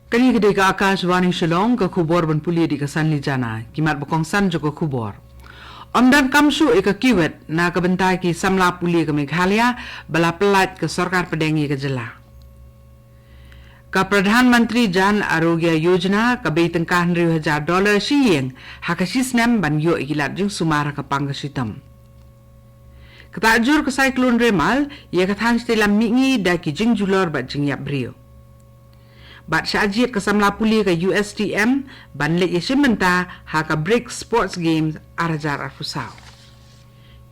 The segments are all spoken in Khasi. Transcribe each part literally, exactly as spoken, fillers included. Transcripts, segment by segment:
Kane ka dei ka Akashvani Shillong, ka khubor ban pule da ka Sanli Jana. Ki mat ba kongsan jong ka khubor. Ym donkam shuh ïa ka KUET na ka bynta ki samla pule ka Meghalaya ba la pyllait ka sorkar pdeng ïa ka jylla. Ka Pradhan Mantri Jan Arogya Yojana ka bei tyngka hynriew hajar dollar shi ïing ha ka shi snem ban ïoh ïa ki lad jingsumar ha ka pang ka shitom. Ka ta jur ka Cyclone Remal ïa ka thaiñ shatei lam mihngi da ki jingjulor bad jingïap briew. Bad shah jied ka samla pule ka U S T M ban leit ïashim bynta ha ka BRICS Sports Games ar hajar arphew saw.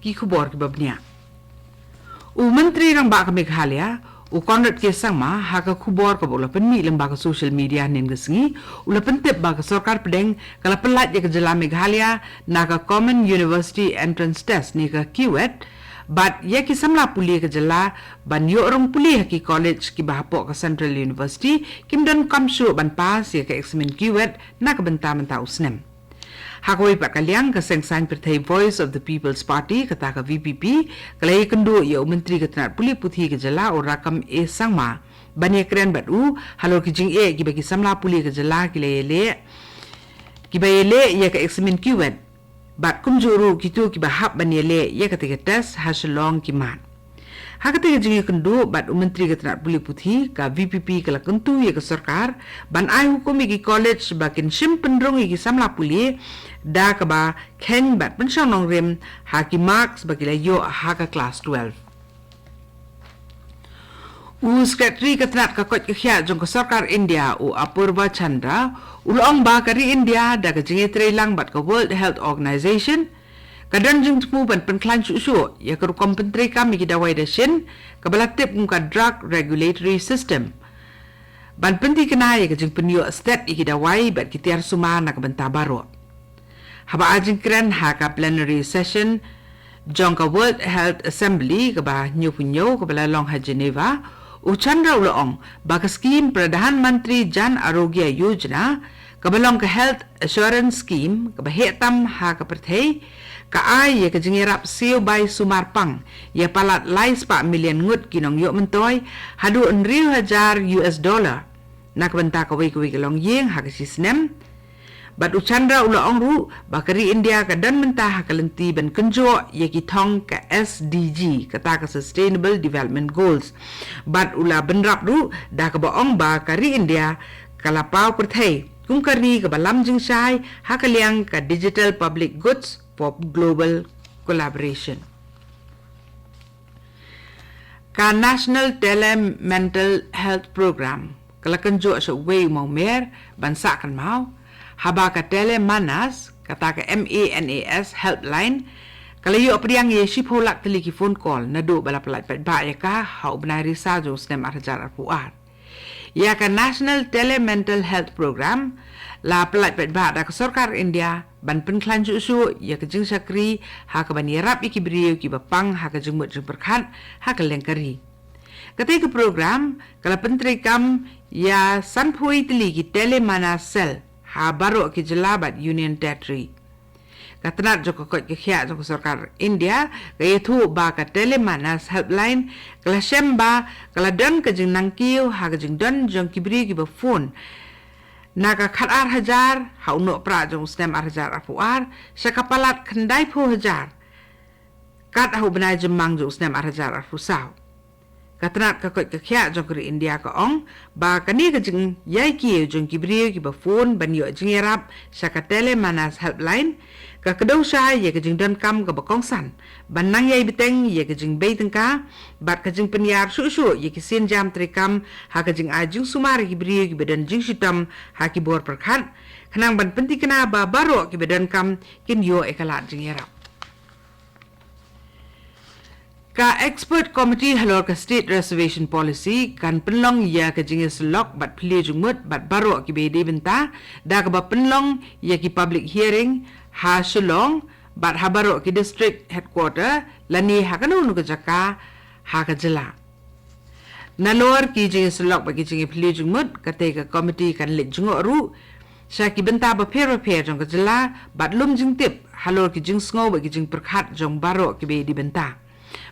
Ki khubor kiba bniah. U Myntri Rangbah ka Meghalaya, u Conrad K Sangma, ha ka khubor kaba u la pynmih lyngba ka social media hynnin ka sngi, u la pyntip ba ka sorkar pdeng ka la pyllait ïa ka jylla Meghalaya na ka Common University Entrance Test ne ka KUET, bad ïa ki samla pule ka jylla ban ïoh rung pule ha ki college kiba hapoh ka Central University kim donkam shuh ban pass ïa ka eksamin KUET na ka bynta mynta u snem. Ha kawei pat ka liang, ka seng saiñ pyrthei Voice of the People's Party, kata ka V P P, ka la ïakynduh ïa u Myntri ka tnat pule puthi ka jylla, u Rakkam A Sangma, ban ïakren bad u halor ki jingeh kiba ki samla pule ka jylla ki la ïaleh, kiba ïaleh ïa ka eksamin KUET, bad kumjuh ruh kito kiba hap ban ïaleh ïa kata ka test ha Shillong ki mat. Ha kata ka jingïakynduh bad u Myntri ka tnat pule puthi, ka V P P ka la kyntu ïa ka sorkar ban ai hukum ïa ki college ba kin shim pynrung ïa ki samla pule da kaba kheiñ bad pynshong nongrim ha ki marks ba ki la ïoh ha ka klas twelve. U Secretary ka tnat ka koit ka khiah jong ka sorkar India, u Apurva Chandra, u la ong ba ka ri India da ka jingïatreilang bad ka World Health Organization, ka don jingthmu ban pynkhlaiñ shuh shuh ïa ka rukom pyntreikam ïa ki dawai dashin kaba la tip kum ka Drug Regulatory System, ban pynthikna ïa ka jingpynïoh stet ïa ki dawai bad ki tiar sumar na ka bynta baroh. Haba ai jingkren ha ka plenary session jong ka World Health Assembly kaba hynñiewphew hynñiew kaba la long ha Geneva, u Chandra u la ong ba ka skim Pradhan Mantri Jan Arogya Yojana, kaba long ka Health Assurance Scheme kaba heh tam ha ka pyrthei, ka ai ïa ka jingïarap siew bai sumar pang ïa palat lai spah million ngut ki nongïoh myntoi, haduh hynriew hajar U S dollar na ka bynta kawei kawei ka longïing ha ka shi snem. Bad u Chandra u la ong ruh ba ka ri India ka don mynta ha ka lynti ban kynjoh ïa ki thong ka S D G, kata ka Sustainable Development Goals. Bad u la bynrap ruh da kaba ong ba ka ri India ka la paw pyrthei kum ka ri kaba lam jingshai ha ka liang ka digital public goods for global collaboration. Ka National Tele Mental Health Program ka la kynjoh sha uwei u mawmer ban sah kynmaw, haba ka Tele Manas, kata ka M A N A S helpline, ka la ïoh pdiang ïa shiphew lak tylli ki phone call naduh ba la pyllait paidbah ïa ka ha u bnai Risaw jong u snem ar hajar arphew ar. Ïa ka National Tele Mental Health Program la pyllait paidbah da ka sorkar India ban pynkhlaiñ shuh shuh ïa ka jingshakri ha kaban ïarap ïa ki briew kiba pang ha ka jingmut jingpyrkhat ha kylleng ka ri. Katei ka program ka la pyntreikam ïa sanphew tylli ki Tele Manas cell ha baroh ki jylla bad Union Territory. Ka tnat jong ka koit ka khiah jong ka sorkar India ka ïathuh ba ka Tele Manas helpline ka la shem ba ka la don ka jingnangkiew ha ka jingdon jong ki briew kiba phone na ka khatar hajar ha u Nohprah jong u snem ar hajar arphew ar sha ka palat khyndaiphew hajar kat ha u bnai Jymmang jong u snem ar hajar arphew saw. Ka tnat ka koit ka khiah jong ka ri India ka ong ba kane ka jingïaikiew jong ki briew kiba phone ban ïoh jingïarap sha ka Tele Manas helpline ka kdew shai ïa ka jingdonkam kaba kongsan ban nang ïai bteng ïa ka jingbei tyngka bad ka jingpynïar shuh shuh ïa ki sienjam treikam ha ka jingai jingsumar ïa ki briew kiba don jingshitom ha ki bor pyrkhat, khnang ban pynthikna ba baroh kiba donkam kin ïoh ïa ka lad jingïarap. Ka Expert Committee halor ka State Reservation Policy kan pynlong ïa ka jingïasyllok bad phylliew jingmut bad baroh kiba dei bynta da kaba pynlong ïa ki public hearing ha Shillong bad ha baroh ki district headquarter lane ha kano kano ka jaka ha ka jylla. Nalor ki jingïasyllok bad ki jingïaphylliew jingmut, katei ka komiti kan leit jngoh ruh sha ki bynta bapher bapher jong ka jylla bad lum jingtip halor ki jingsngew bad ki jingpyrkhat jong baroh kiba dei bynta.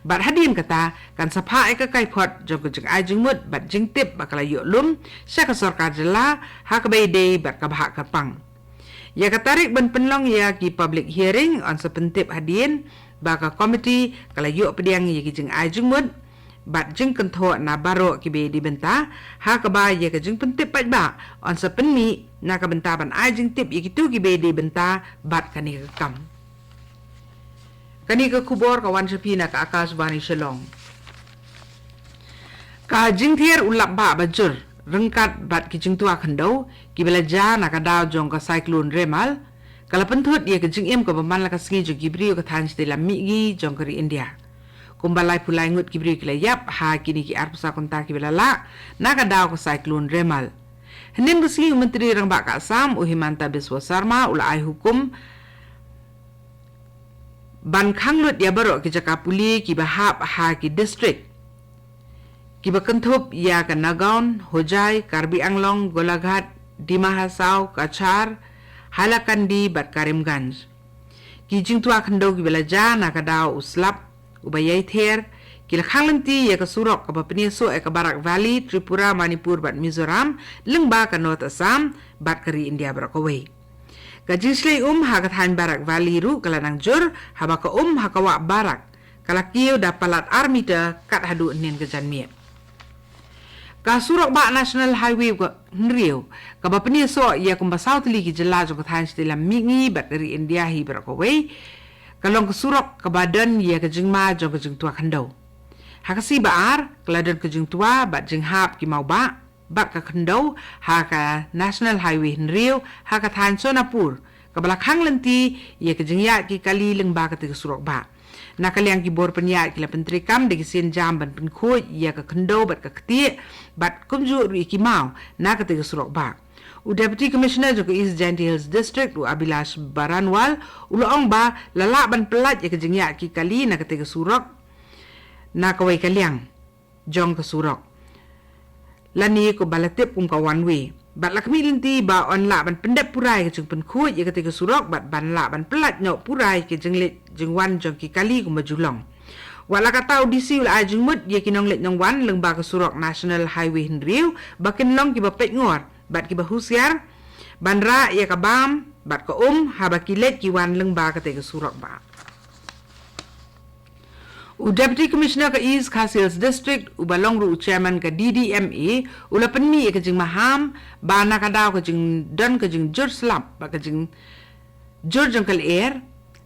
Bad hadien kata kan sa phah ïa ka kaiphod jong ka jingai jingmut bad jingtip ba ka la ïoh lum sha ka sorkar jylla ha kaba ïadei bad ka bhah kyrpang. Ïa ka tarik ban pynlong ïa ki public hearing yn sa pyntip hadien ba ka komiti ka la ïoh pdiang ïa ki jingai jingmut bad jingkynthoh na baroh kiba ïadei bynta, ha kaba ïa ka jingpyntip paidbah yn sa pynmih na ka bynta ban ai jingtip ïa kito kiba ïadei bynta bad kane ka kam. Kane ka khubor ka wan sha phi na ka Akashvani Shillong. Ka jingthiar u lap bah ba jur ryngkat bad ki jingtwa khyndew kiba la jia na ka daw jong ka Cyclone Remal ka la pynthut ïa ka jingim kaba man la ka sngi jong ki briew ka thaiñ shatei lam mihngi jong ka ri India. Kumba laiphew lai ngut ki briew ki la ïap ha kine ki arphew saw kynta kiba la lah na ka daw ka Cyclone Remal. Hynnin ka sngi u Myntri Rangbah ka Assam u Himanta Biswa Sarma u la ai hukum ban khang lut ïa baroh ki jaka pule kiba hap ha ki distrik kiba kynthup ïa ka Nagaon, Hojai, Karbi Anglong, Golaghat, Dima Hasao, Cachar, Hailakandi bad Karimganj. Ki jingtwa khyndew kiba la jia na ka daw u slap uba ïai ther ki la khang lynti ïa ka surok kaba pynïasoh ïa ka Barak Valley, Tripura, Manipur bad Mizoram, lyngba ka North Assam bad ka ri India baroh kawei. Ka jingshlei um ha ka thaiñ Barak Valley ruh ka la nang jur haba ka um ha ka wah Barak ka la kiew da palat ar meter kat haduh hynnin ka janmiet. Ka surok bah National Highway ka hynriew kaba pynïasoh ïa kumba saw tylli ki jylla jong ka thaiñ shatei lam mihngi bad ka ri India hi baroh kawei ka long ka surok kaba don ïa ka jingma jong ka jingtwa khyndew. Ha ka sngi ba ar ka la don ka jingtwa bad jinghap ki mawbah bad ka khyndew ha ka National Highway hynriew ha ka thaiñ Sonapur kaba la khang lynti ïa ka jingïaid ki kali lyngba katei ka surok bah. Na ka liang ki bor pynïaid ki la pyntreikam da ki sienjam ban pynkhuid ïa ka khyndew bad ka ktieh bad kumjuh ruh ïa ki maw na katei ka surok bah. U Deputy Commissioner jong ka East Jaintia Hills District u Abhilash Baranwal u la ong ba la lah ban pyllait ïa ka jingïaid ki kali na katei ka surok na kawei ka liang jong ka surok lane kumba la tip kum ka one way. Bad la khmih lynti ba yn lah ban pyndep pura ïa ka jingpynkhuid ïa katei ka surok bad ban lah ban pyllait noh pura ïa ka jingleit jingwan jong ki kali kumba ju long. Wat la katta u D C u la ai jingmut ïa ki nongleit nongwan lyngba ka surok National Highway hynriew ba kin long kiba peit ngor bad kiba husiar ban rah ïa ka bam bad ka um haba ki leit ki wan lyngba katei ka surok bah. U Deputy Commissioner ka East Khasi Hills District uba long ruh u Chairman ka D D M A u la pynmih ïa ka jingmaham ba na ka daw ka jingdon ka jingjur slap bad ka jingjur jong ka lyer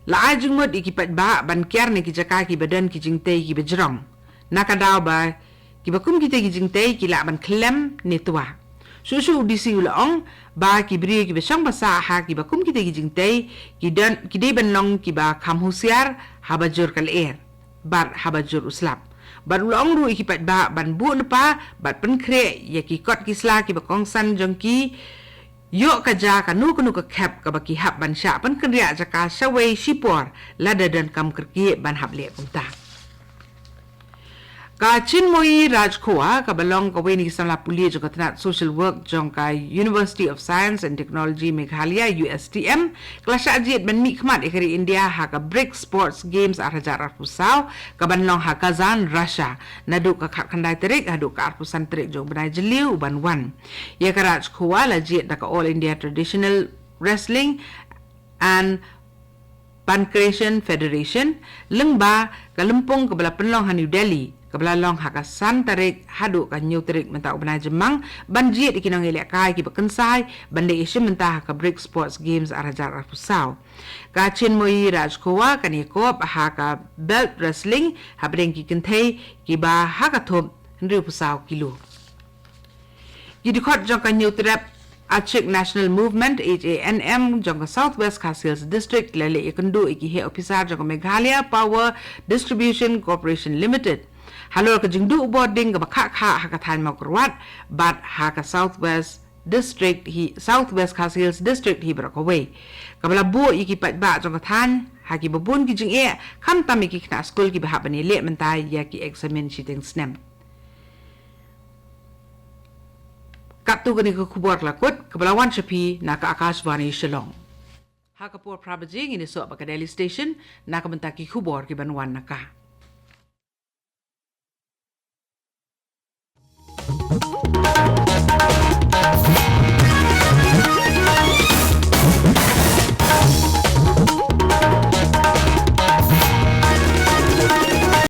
la ai jingmut ïa ki paidbah ban kiar na ki jaka kiba don ki jingtei kiba jrong. Na ka daw ba kiba kum kitei ki jingtei ki lah ban khlem ne twa. Shuh shuh u D C u la ong ba ki briew kiba shong ba sah ha kiba kum kitei ki jingtei ki don, ki dei ban long kiba kham husiar haba jur ka lyer bad haba jur u slap. Bad u la ong ruh ïa ki paidbah ban buh lypa bad pynkhreh ïa ki kot ki sla kiba kongsan jong ki ïoh ka jia kano kano ka khep kaba ki hap ban shah pynkynriah jaka shawei shipor lada don kam kyrkieh ban hap leh kumta. Ka Chinmoyi Rajkhowa kaba long kawei na ki samla pule jong ka tnat Social Work jong ka University of Science and Technology Meghalaya, U S T M, ka la shah jied ban mihkhmat ïa ka ri India ha ka BRICS Sports Games ar hajar arphew saw kaban long ha Kazan, Russia, naduh ka khatkhyndai tarik haduh ka arphew san tarik jong u bnai Jylliew uban wan. Ïa ka Rajkhowa la jied da ka All India Traditional Wrestling and Pankration Federation lyngba ka lympung kaba la pynlong ha New Delhi kaba la long ha ka san tarik haduh ka hynñiew tarik mynta u bnai Jymmang ban jied ïa ki nongïalehkai kiba kynsai ban leit ïashim bynta ha ka BRICS Sports Games ar hajar arphew saw. Ka Chinmoyi Rajkhowa kan ïakop ha ka belt wrestling hapdeng ki kynthei kiba ha ka thup hynriewphew saw kilo. Ki dkhot jong ka Hynñiewtrep Achik National Movement, H A N M, jong ka South West Khasi Hills District ki la leit ïakynduh ïa ki heh ophisar jong ka Meghalaya Power Distribution Corporation Limited halor ka jingduh bording kaba khah khah ha ka thaiñ Mawkyrwat bad ha ka South West District hi, South West Khasi Hills District hi baroh kawei, kaba la buh ïa ki paidbah jong ka thaiñ ha kiba bun ki jingeh, khamtam ïa ki khynnah skul kiba hap ban ïaleh mynta ïa ki eksamin shiteng snem. Katto kane ka khubor ka la kut kaba la wan sha phi na ka Akashvani Shillong. Ha ka por phra baje ngin ïasoh bad ka Delhi Station na ka bynta ki khubor kiban wan na ka.